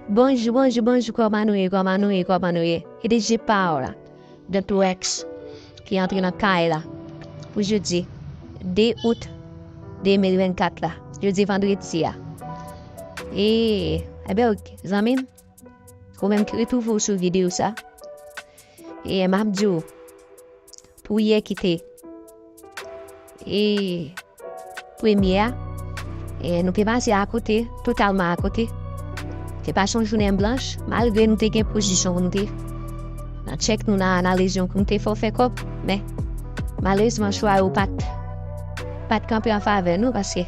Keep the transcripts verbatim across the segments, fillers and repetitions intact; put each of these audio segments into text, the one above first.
Bonjou, bonjou, bonjou, kòman nou ye, kòman nou ye, kòman nou ye? E de je pa w la, de tou èks, ki antre nan kay la, pou jodi de out de mil vennkat la, jodi vandredi a. E, ebyen, ok, zanmi m, ou menm ki retwouve w sou videyo sa, e m ap di w, priyè ki te, e, premye a, e, nou te pase akote, totalman akote. Te pase yon jounen blanch, malgre nou te gen pozisyon pou nou te nan tchèk nou, nan analiz nou, pou nou te fè w fè kòb, men malerezman, chwa yo pa t, pa t kanpe an favè nou, paske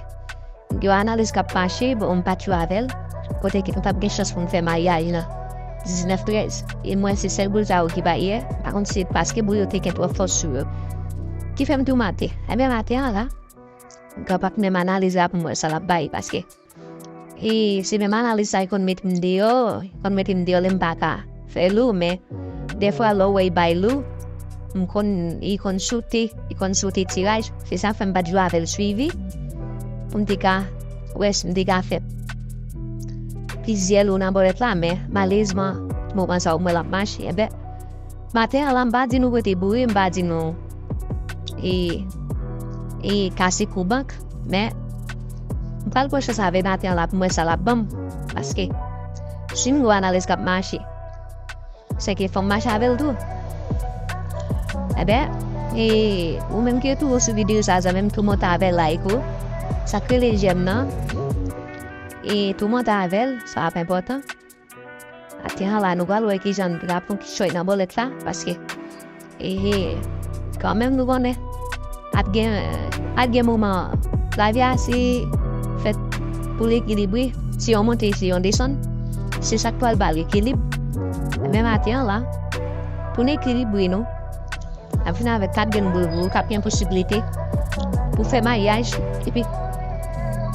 gen yon analiz k ap mache, bon, m pa t jwe avè l, kote ke nou t ap gen chans pou n fè maryaj nan diznèf trèz. E mwen, se sèl boul sa yo ki pa ye. M pa konn si se paske boul yo te gen twòp fòs sou yo ki fè m toumante. Ebyen, maten an la, m ka pa t menm analiz la pou m wè sa l ap bay, paske, e, se menm analiz sa ki konn mete m deyò, ki konn mete m deyò lè m pa ka fè lou, men dèfwa lè w wè y bay lou, m konn, y konn soute, y konn soute tiraj. Se sa k fè m pa t jwe avè l swivi, pou m te ka wè si m te ka fè plizyè lou nan bòlèt la, men malerezman, moman sa yo, m wè l ap mache. Ebyen, maten an la, m pa di nou kote boure, m pa di nou, e, e kase kou bank, men m pral pran chans avè maten an la pou m wè sa l ap ban m, paske si m gen analiz k ap mache, se ke fò m mache avè l tou. Ebyen, e, ou menm ki retwouve w sou videyo sa, zanmi m, tou monte avè like ou, sa k rele jèm nan, e tou monte avè l, sa ap enpòtan. Maten an la, nou pral wè kijan n t ap pran kichòy nan bòlèt la, paske, ehe, kanmenm nou konnen, ap gen, ap gen moman, lavi a se fèt pou l ekilibre, se yon monte, se yon desann, se sa k pral ba l ekilib. Men maten an la, pou n ekilibre nou, n ap vin avèk kat grenn boul pou ou k ap gen posiblite pou fè maryaj. Epi,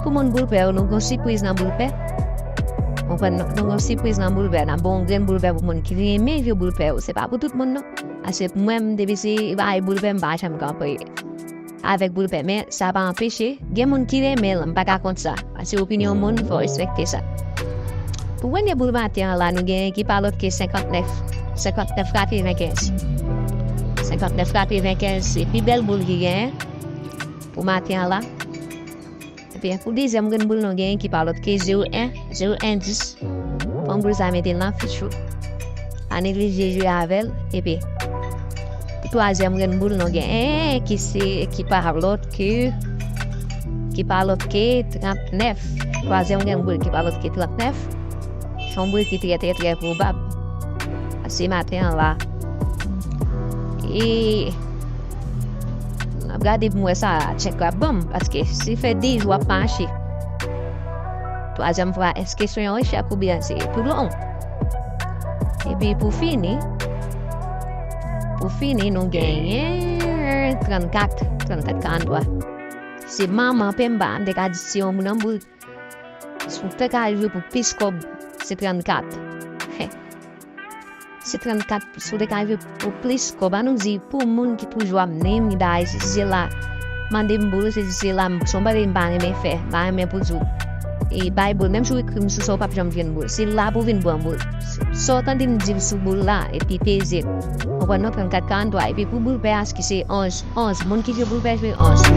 pou moun boul pè yo, nou gen sipriz nan boul pè. Konprann, nou gen sipriz nan boul pè. N ap ba w yon grenn boul pè pou moun ki renmen jwe boul pè yo. Se pa pou tout moun, non. Paske mwen, depi se bagay boul pè, m pa janm kanpe avèk boul pè. Men, sa pa anpeche, gen moun ki renmen l, m pa ka kont sa. Se opinyon moun, fò w respekte sa. Pou premye boul maten an la, nou genyen ki pa lòt ke senkantnèf, senkantnèf katrevenkenz. Senkantnèf katrevenkenz, se pi bèl boul ki genyen pou maten an la. Epi pou dezyèm grenn boul, nou genyen ki pa lòt ke zewo en, zewo en dis. Pran boul sa, mete l nan fich ou. Pa neglije jwe avè l. Epi pou twazyèm grenn boul, nou genyen ki se, ki pa lòt ke, ki pa lòt ke trannèf. Twazyèm grenn boul ki pa lòt ke trannèf. Se yon boul ki trè, trè, trè pwobab. Pase maten an la. E n ap gade pou m wè sa tchèk la ban m, paske si fè de jou ap mache, twazyèm fwa, èske se yon echèk oubyen se tou long? Epi pou fini, pou fini, nou genyen trannkat, trannkat karantwa. Se manman penba, m te ka di se yon moun an boul. Si w te ka jwe pou plis kòb, se trannkat. Se trannkat, si w te ka jwe pou plis kòb, ann nou di, pou moun ki toujou ap nenmen dayè, se, se la, mande m boul, se, se la, m, se yon bagay m pa renmen fè, m pa renmen pou di w, e bay boul, menm si w ekri m sou sa, w p ap janm jwenn boul. Se la pou w vin pran boul. Sa w tande m di w sou boul la, epi peze l. Konprann non, trannkat karantwa, epi pou boul pè a, ki se onz, onz, moun ki jwe boul pè jwe onz.